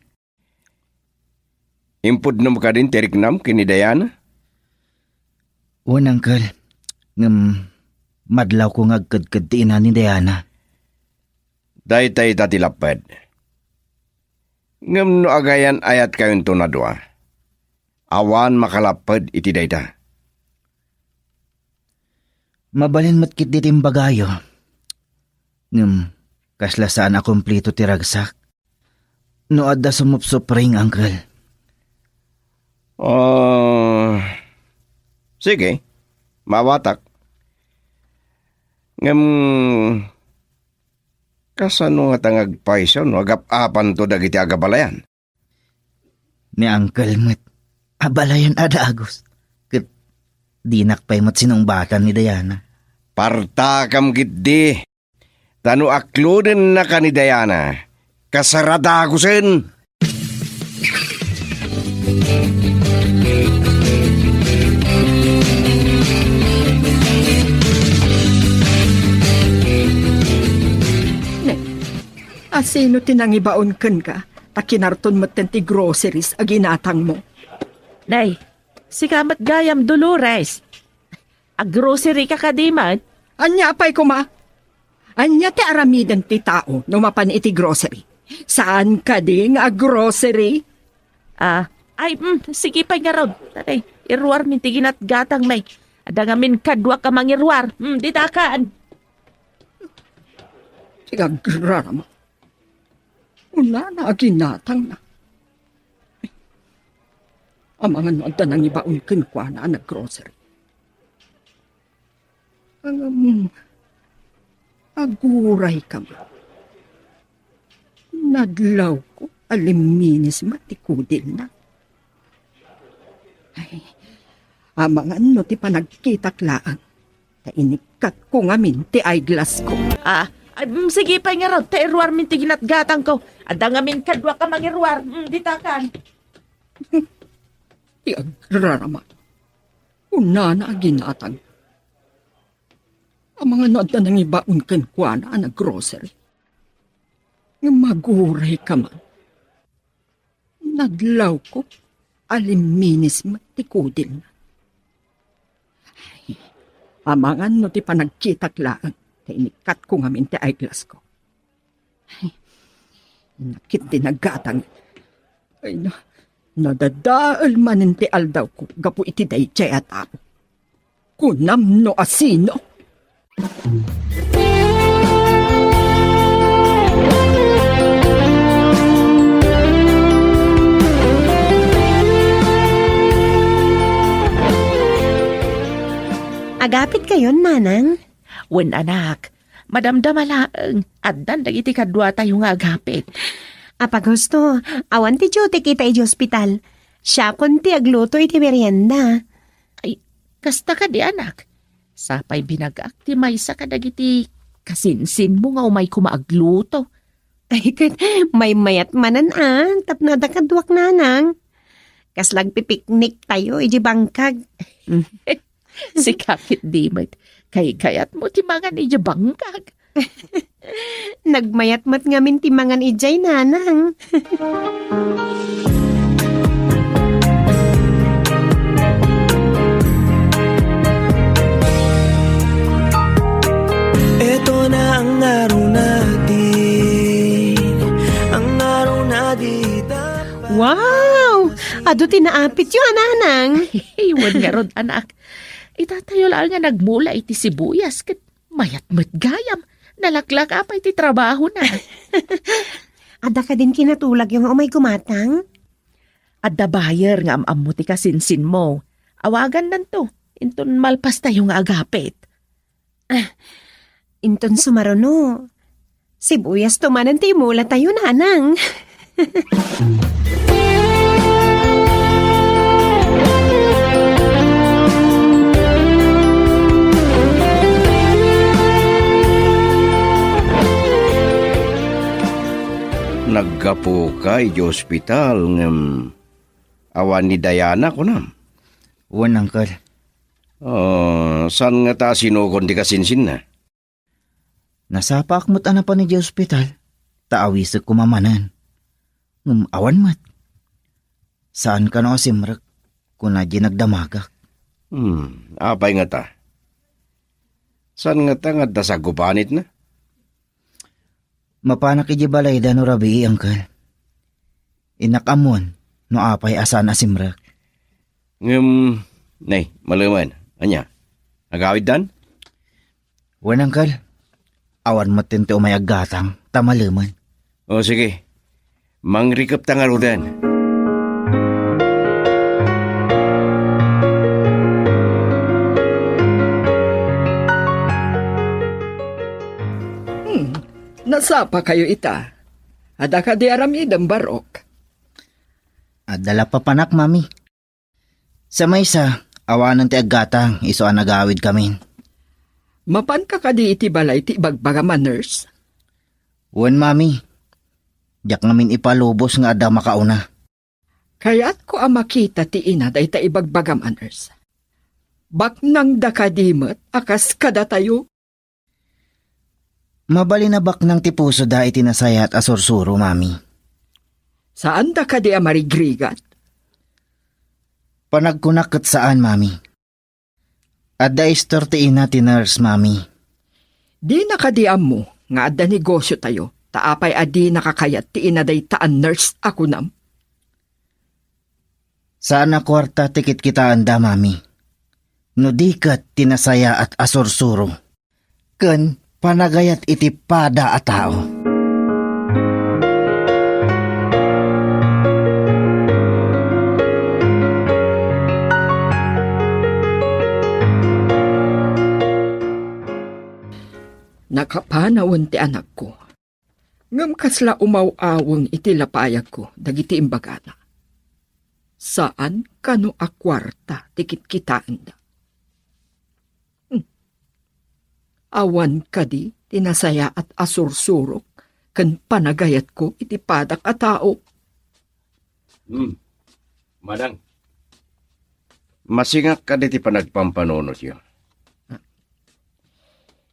Impudnom kadin ti riknam ken ni Diana? Wen, Uncle. Ngem madlawko nga agkedked ti ina ni Diana. Dayta ita ti lapped. Ngem no agayan-ayatkayonton a dua, awan makalapped iti dayta. Mabalin met ketdi ti imbagayo. Ngem, kasla saan a kumplito ti ragsak. No adda sumupsupring, Uncle. Ah, sige. Maawatak. Ngem, Kasano ngata nga agpayso no agap-apanto dagiti agabalayan? Ni Uncle met, abalayan a dagus. Ket dinak pay met sinungbatan ni Diana. Partakam ketdi, ta no aklodennaka ni Diana, kasaradagusen. Ne, asino ti nangibaon kenka? Ta kinarton metten ti groceries a ginatangmo. Nay, sika met gayam, Dolores. Aggrocery ka kadi man? Ania pay koma? Ania ti aramiden ti tao no mapan iti grocery? Saan kadi nga aggrocery? Ah, ay, mm, sige pay ngarud. Taray, iruarmin ti ginatgatang, may. Adda ngamin kaduak a mangiruar. Mm, ditakan. Ti agrarama. Unana a ginatangna. Amangan no adda nangibaon kenkuana a naggrocery. Ngem, aguray ka man. Nadlawko a limminis met ti kudilna. Ay, amangan no ti panagkitak laeng, ta inikkatko ngamin ti eyeglassko. Ah, ay, mm, sige pay ngarud, ta iruarmin ti ginatgatangko. Adda ngamin kaduak a mangiruar. Mm, ditakan. Ti agrarama. Unana a ginatang. Amangan no adda nangibaon kenkuana a naggrocery. Ngem aguray ka man. Nadlawko a limminis met ti kudilna. Ay, amangan no ti panagkitak laeng, ta inikkatko ngamin ti eyeglassko. Ay, nakit ti naggatang. Ay, na, nadadael manen ti aldawko gapu iti daydiay a tao. Kunam no asino. Agapit kayon, Nanang? Wen, anak. Madamdama laeng, addan dagiti kaduatayo nga agapit. Apagusto, awan ti duty kita iti ospital. Siakon ti agluto iti merienda. Ay, kasta kadi, anak. Sapay binagak ti maysa kadagiti kasinsinmo nga umay koma agluto. Ay, ket maymayat manen a, tapno adda kaduak, Nanang. Kasla agpipiknik tayo iti bangkag. Sika ketdi met, kaykayatmo ti mangan idiay bangkag. Nagmayat met ngamin ti mangan idiay, Nanang. Eto na ang araw natin, ang araw na di dapat. Wow! Adu ti naapityo, a Nanang. Wen ngarud, anak. Itatayo laeng nga nagmula iti sibuyas ket mayat met gayam. Nalaklaka pay ti trabahona. Adda kadin kinatulagyo nga umay gumatang? Adda buyer nga am-ammo ti kasinsinmo. Awagannanto inton malpastayo nga agapit. Ah, inton sumaruno, sibuyasto manen ti imulatayo, Nanang. Naggapuka idiay ospital ngem awan ni Diana, kunam? Wen, Uncle. Ah, saan ngata a sinukon ti kasinsinna? Nasapaak met a napan idiay ospital, ta awisek koma manen. Ngem awan met. Saan kano a simrek, kuna diay nagdamagak. Hmm, apay ngata? Saan ngata nga adda sagupanitna? Mapanak idiay balayda no rabii, Uncle. Innak ammon no apay a saan a simrek. Ngem, nay, malemen. Ania? Agawiddan? Wen, Uncle. Awan metten ti umay aggatang, ta malemen. O, sige. Mangrikepta ngaruden. Hmm. Nasapakayo ita. Adda kadi aramidem, Barok? Adda la papanak, Mami. Sa maysa, awanen ti aggatang isu a nagawidkamin. Mapanka kadi iti balay ti ibagbagam a nurse? Wen, Mami. Diak ngamin ipalubos nga adda makauna. Kayatko a makita ti ina dayta ibagbagam a nurse. Baknangda kadi met a kas kadatayo? Mabalin a baknang ti pusoda iti nasayaat a sursuro, Mami. Saanda kadi a marigrigat? Panagkunak ket saan, Mami. Adda istor ti ina ti nurse, Mami. Dina kadi ammo nga adda negosiotayo, ta apay a dinaka kayat ti ina dayta a nurse a kunam? Saan a kuarta ti kitkitaenda, Mami. No di ket ti nasayaat a sursuro ken panagayat iti pada a tao. Nakapanawen ti anakko. Ngem kasla umaw-aweng iti lapayagko dagiti imbagana. Saan kano a kuarta ti kitkitaenda. Hmm. Awan kadi ti nasayaat a sursurok ken panagayatko iti padak a tao? Hmm. Manang, masingak kadi ti panagpampanunotyo?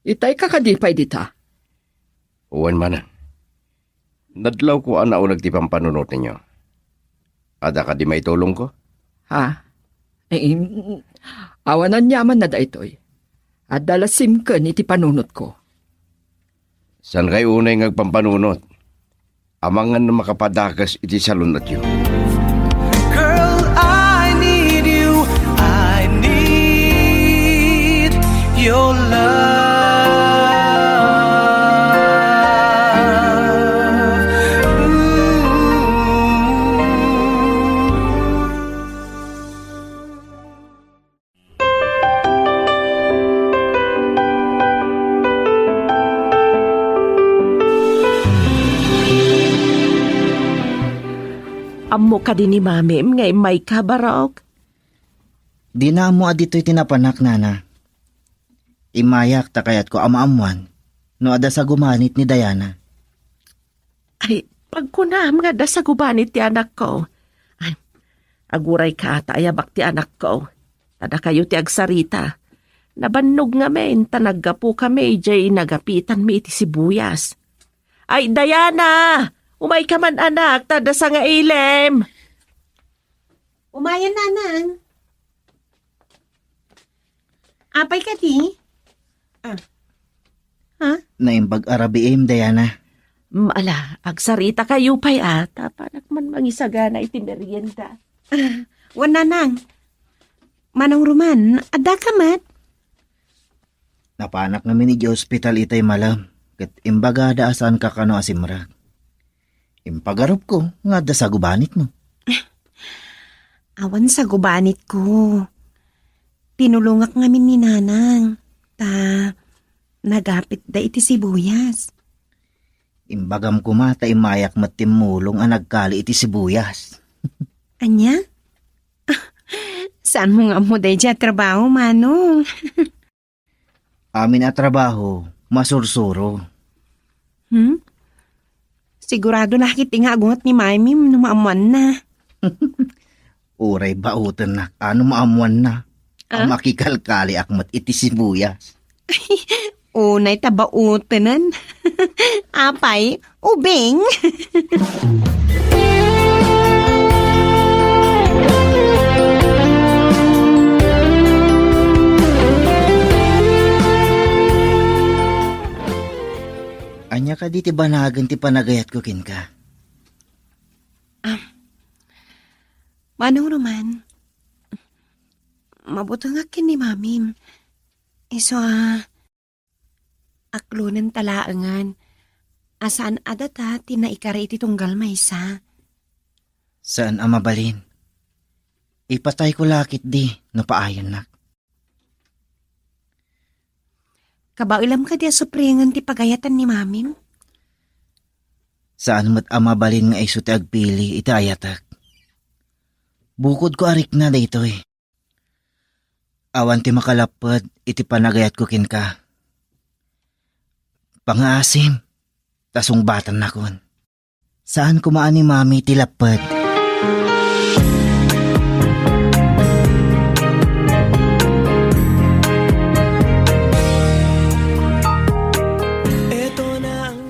Itay ka kadi pay dita? Wen, Manang. Nadlawko a nauneg ti pampanunotyo. Adda kadi maitulongko? Ha? Eh, mm, awan aniamanna daytoy. Adda la simken iti panunotko. Saan kay unay nga agpampanunot? Amangan no makapadakes iti salun-atyo. Girl, I need you. I need your love. Ooh. Ammo kadi ni Mamim nga immayka, Barok? Dina ammo a ditoy ti napanak, Nana. Immayak ta kayatko a maammuan no adda sagubanit ni Diana. Ay, pagkunam nga adda sagubanit ti anakko. Ay, agurayka ta ayabak ti anakko. Ta dakayo ti agsarita. Nabannog ngamin ta naggapukami idiay nagapitanmi iti sibuyas. Ay, Diana! Umayka man, anak, ta adda sangailem! Umayen, Nanang. Apay kadi? Ah. Ha? Naimbag a rabiim, Diana. Mm, ala, agsarita kayo pay, ah. Tapanak man mangisagana iti merienda. Ah, wen, Nanang. Manong Roman, adda ka met? Napanak ngamin idiay ospital itay malem, ket imbagada a saan ka kano a simrek. Impagarupko nga adda sagubanitmo. Awan sagubanitko. Tinulongak ngamin ni Nanang, ta nagapitda iti sibuyas. Imbagam koma ta immayak met timmulong a nagkali iti sibuyas. Ania? Saanmo nga ammo daydiay a trabaho, Manong? Amin a trabaho, masursuro. Hmm? Sigurado la ketdi nga agunget ni Mamim no maammuanna. Uray baotennak a no maammuanna. Ah? A makikalkaliak met iti sibuyas. Unay ta baotenen. Apay, ubing. Ania kadi ti banagen ti panagayatko kenka? Ah, Manong Roman, mabutengak ken ni Mamim. Isu a, aklonen ta laengen a saan a data ti naikari iti tunggal maysa. Saan a mabalin. Ipatayko la ketdi no paayannak. Kabaelam kadi a supringen ti pagayatan ni Mamim? Saan met a mabalin nga isu ti agpili iti ayatek. Bukodko a rikna daytoy. Awan ti makalapped iti panagayatko kenka. Pangaasim, ta sungbatannakon. Saan koma a ni Mami ti lapped.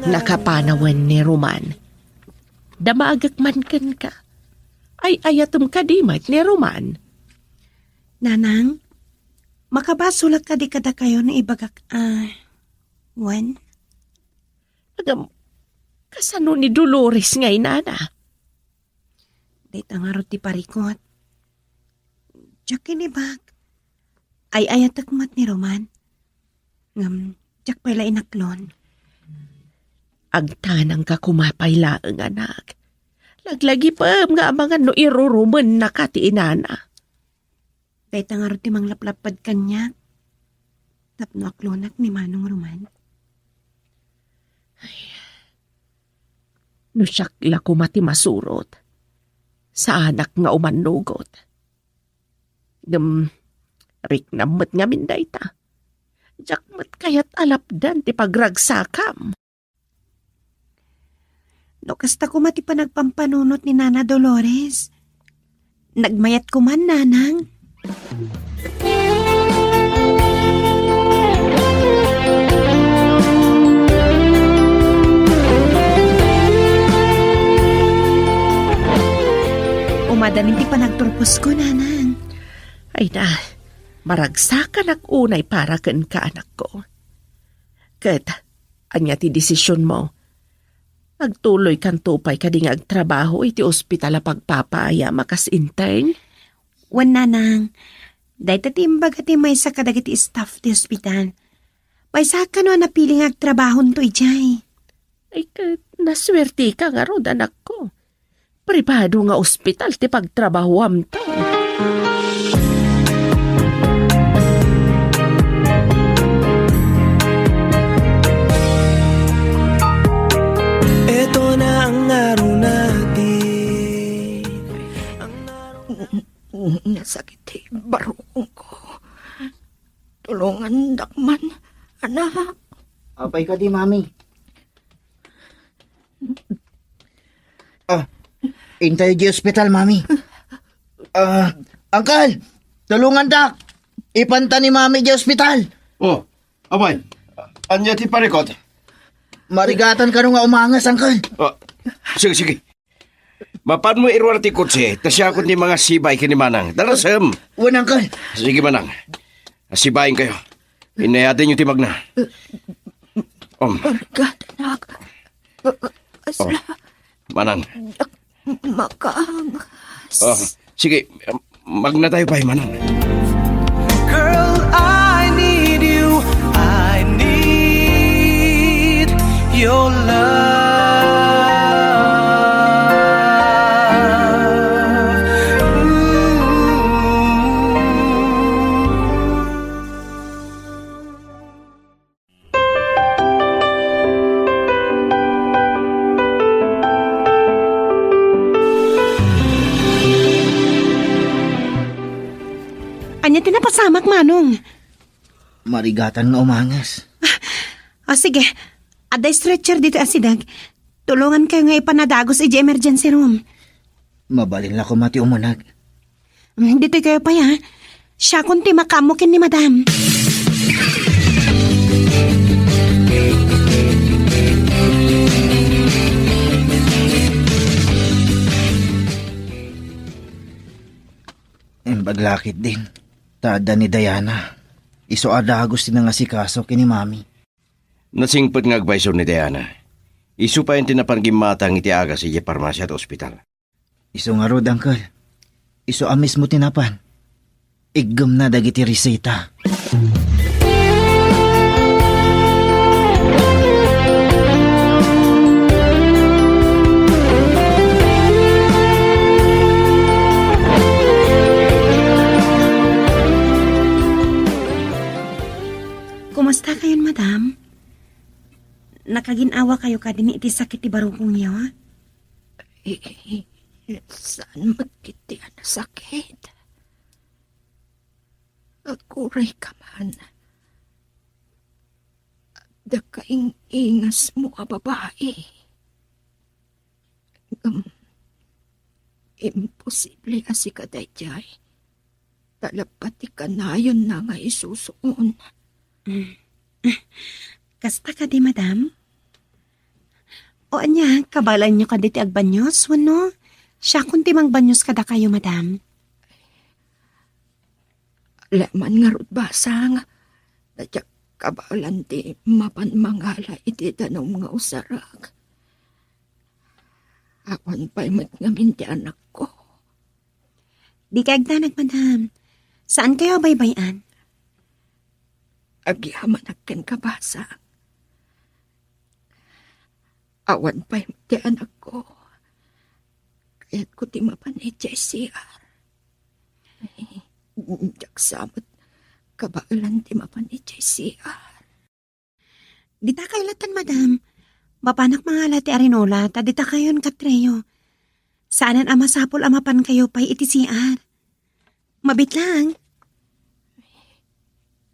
Nakapanawen ni Roman. Damagek man kenka. Ay-ayatem kadi met ni Roman. Nanang, makabasolak kadi kadakayo no ibagak a wen? Ngem, kasano ni Dolores nga inana? Dayta ngarud ti parikut. Diak kinibak. Ay-ayatek met ni Roman. Ngem, diak pay la inaklon. Agtanangka koma pay laeng, anak. Laglagipem nga amangan no irurumennaka ti inana. Dayta ngarud ti manglaplapped kaniak tapno aklonak ni Manong Roman. Ay, no siak la koma ti masurot, saanak nga umannugot. Ngem, riknam met ngamin dayta. Diak met kayat a lapdan ti pagragsakam. No kasta koma ti panagpampanunot ni Nana Dolores, nagmayat koma, Nanang. Umadanin ti panagturposko, Nanang. Ay na, maragsakanak unay para kenka, anakko. Ket, ania ti desisionmo? Agtuloykanto pay kadi nga agtrabaho iti ospital a pagpapaayam a kas intern? Wen, Nanang. Dayta ti imbaga ti maysa kadagiti staff ti ospital. Maysa kano a napili nga agtrabahonto idiay. Ay, ket nasuerteka ngarud, anakko. Pribado nga ospital ti pagtrabahuamto. Eto na ang araw natin. Nasakit ti barukongko. Tulongandak man, anak. Apay kadi, Mami? Ah, intayo di ospital, Mami. Ah, Uncle, tulungandak. Ipanta ni Mami di ospital. Oh, apay, ania ti parikut? Marigatan kano nga umanges, Uncle. Oh, sige, sige. Mapanmo iruar ti kotse, ta siakon ti mangasibay ken ni Manang. Darasem. Wen, Uncle. Sige, Manang. Asibayenkayo. Inayatenyo ti magna. Um. Organ, anak. Oh, Asla. Manang. Makaangas. Oh, sige, magnatayo pay, Manang. Girl, I need you. I need your love. Ooh. Ania ti napasamak, Manong? Marigatan nga umanges. Ah, ah, sige. Adda stretcher ditoy a sideg. Tulongankayo nga ipanadagus idiay emergency room. Mabalin la koma ti umuneg. Mm, ditoy kayo pay, ha? Siakon ti makaammo ken ni Madam. Imbag la ketdin, ta adda ni Diana. Isu a dagus ti nangasikaso ken ni Mami. Nasingpet nga agpayso ni Diana. Isu pay ti napan gimmatang iti agas idiay parmasia ti ospital. Isu ngarud, Uncle. Isu a mismo ti napan. Iggemna dagiti reseta. Kumusta kayon, Madam? Nakagin-awakayo kadin iti sakit ti barukongyo? Eh, saan met ketdi a nasakit. Aguray ka man. Adda kaing-ingasmo a babai. Ngem, imposible a sika daydiay. Ta lappa ti kanayonna nga isusuon. Mm. Kasta kadi, madam? O ania, kabaelanyo kadi ti agbanyos, wenno siakon ti mangbanyos kadakayo, madam? Aleman ngarud, basang. Ta diak kabaelan ti mapan mangala iti danum nga usarek. Awan pay met ngamin ti anakko. Dika agdanag, madam. Saankayo a baybay-an? Agyamanak kenka, basang. Awan pay met ti anakko. Kayatko ti mapan idiay C R. Ay, diak sa met kabaelan ti mapan idiay C R. Ditakayo latta, madam. Mapanak mangala ti arinola, ta ditakayon kat trio. Saanen a masapul a mapankayo pay iti C R. Mabiit lang.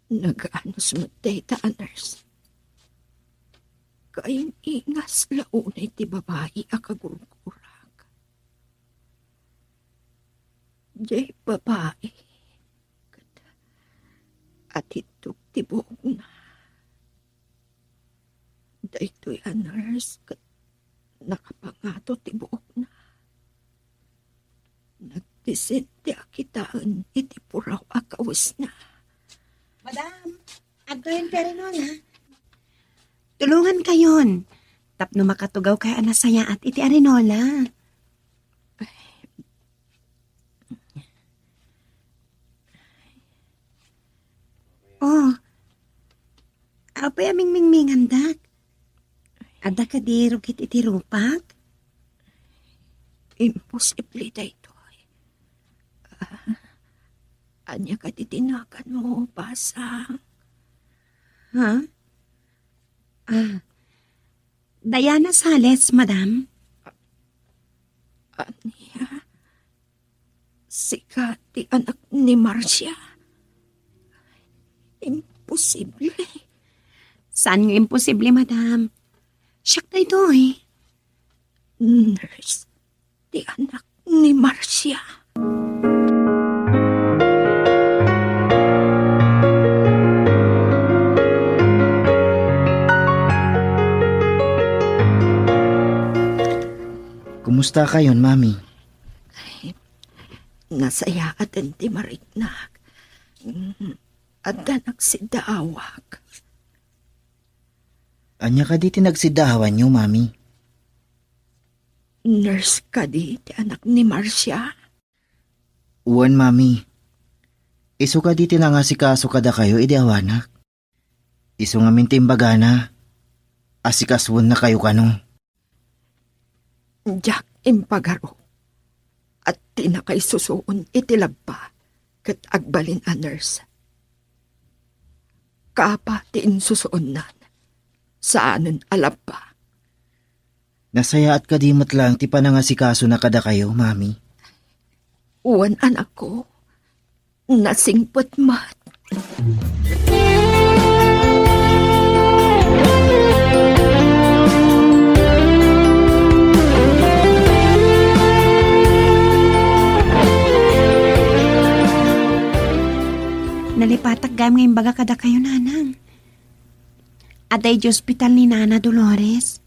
Nagaanus met dayta a nurse. Kaing-ingas la unay ti babai a kagurgurak. Diay babai ket atiddog ti buokna. Daytoy a nurse ket nakapangato ti buokna. Nagdisin ti akitaen iti puraw a kawesna. Madam, adtoyen ti arinola. Tulongankayon tapno makatugawkayo a nasayaat iti arinola. Oh, apay a mingmingmingandak? Adda kadi rugit iti rupak? Imposible daytoy. Ah, ania kadi ti naganmo, basang? Ha? Ah, Diana Sales, madam. Ania? Sika ti anak ni Marcia? Imposible. Saan nga imposible, madam? Siak daytoy. Nurse, ti anak ni Marcia. Kumusta kayon, Mami? Ay, nasayaaten ti mariknak. Mm, adda nagsiddaawak. Ania kadi ti nagsiddaawanyo, Mami? Nurse kadi ti anak ni Marcia? Wen, Mami. Isu kadi ti nangasikaso kadakayo idi awanak. Isu ngamin ti imbagana, asikasuennakayo kano. Diak impagaro. Adda nakay susuon iti labba ket agbalin a nurse. Kapa ti insusuonnan, saanen a labba. Nasayaat kadi met laeng ti panangasikasona kadakayo, Mami? Wen, anakko, nasingpet met. Nalipatak gayam nga imbaga kadakayo, Nanang. Adda idiay ospital ni Nana Dolores.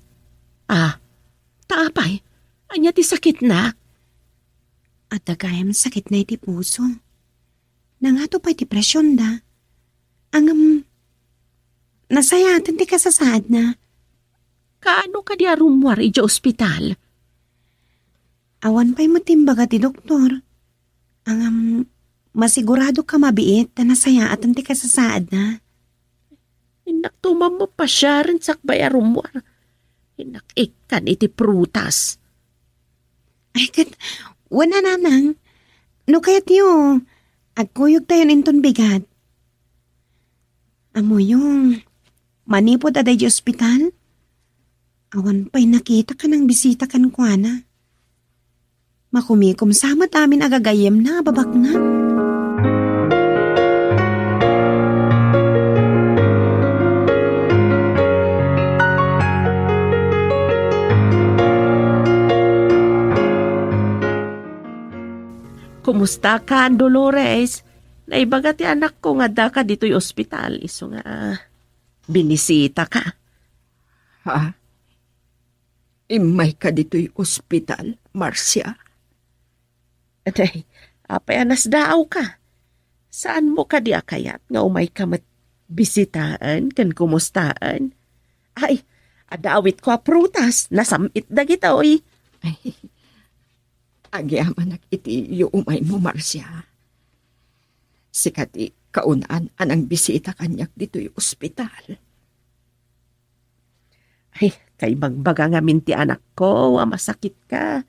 Ah, ta apay? Ania ti sakitna? Adda gayam sakitna iti puso. Nangato pay ti presionda. Ngem, nasayaaten ti kasasaadna. Kaano kadi a rummuar idiay ospital? Awan pay met ti imbaga ti doktor. Ngem, masiguradoka mabiit ta nasayaaten ti kasasaadna. Innak tumammo pasiaren sakbay a rummuar. Innak ikkan iti prutas. Ay, ket, wen a, Nanang. No kayatyo, agkuyogtayon inton bigat. Ammoyo, manipud adda idiay ospital, Awan pay nakita ken nangbisita kenkuana. Makumikom sa met amin a gagayyemna a babaknang. Kumusta ka, Dolores? Naibaga ti anakko nga addaka ditoy ospital, isu nga binisitaka. Ha? Immayka ditoy ospital, Marcia? Atay, apay a nasdaawka? Saanmo kadi a kayat nga umayka met bisitaen ken kumustaen? Ay, adda awitko a prutas, nasam-it dagitoy. Ay, agyamanak iti yuumaymo, Marcia. Sika ti kaunaan a nangbisita kaniak ditoy ospital. Ay, kaibagbaga ngamin ti anakko a masakitka.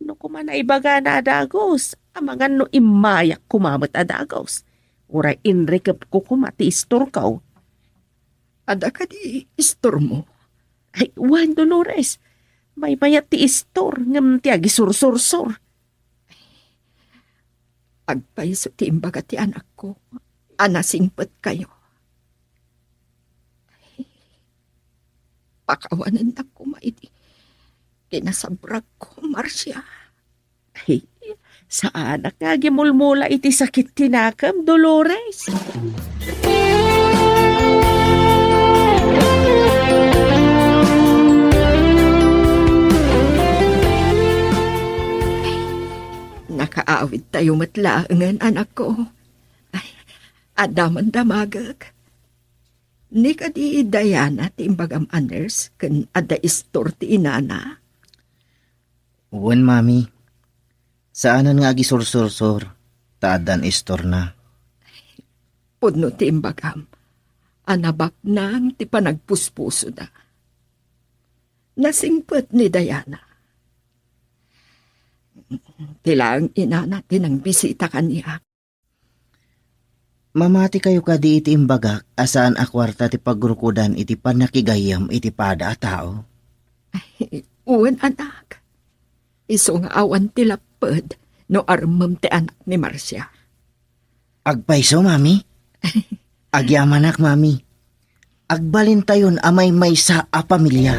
No koma naibagana a dagus, amangan no immayak koma met a dagus. Uray inrikepko koma ti istorko. Adda kadi istormo? Ay, wen, Dolores. Maymayat ti istor ngem ti agisursursor. Agpayso ti imbaga ti anakko a nasingpetkayo. Pakawanennak koma iti kinasabrakko, Marcia. Ay, saanak nga agimulmula iti sakit ti nakem, Dolores. Nakaawidtayo met laengen, anakko. Ay, adda man damagek. Ni kadi Diana ti imbagam a nurse ken adda istor ti inana? Wen, Mami. Saanen nga agisursursor, ta addan istorna. Pudno ti imbagam a nabaknang ti panagpuspusoda. Nasingpet ni Diana. Ti laeng inana ti nangbisita kaniak. Mamatikayo kadi iti imbagak a saan a kuarta ti pagrukodan iti pannakigayyem iti pada a tao? Wen, anak. Isu nga awan ti lapped no armem ti anak ni Marcia. Agpayso, Mami? Agyamanak, Mami. Agbalintayon a maymaysa a pamilia.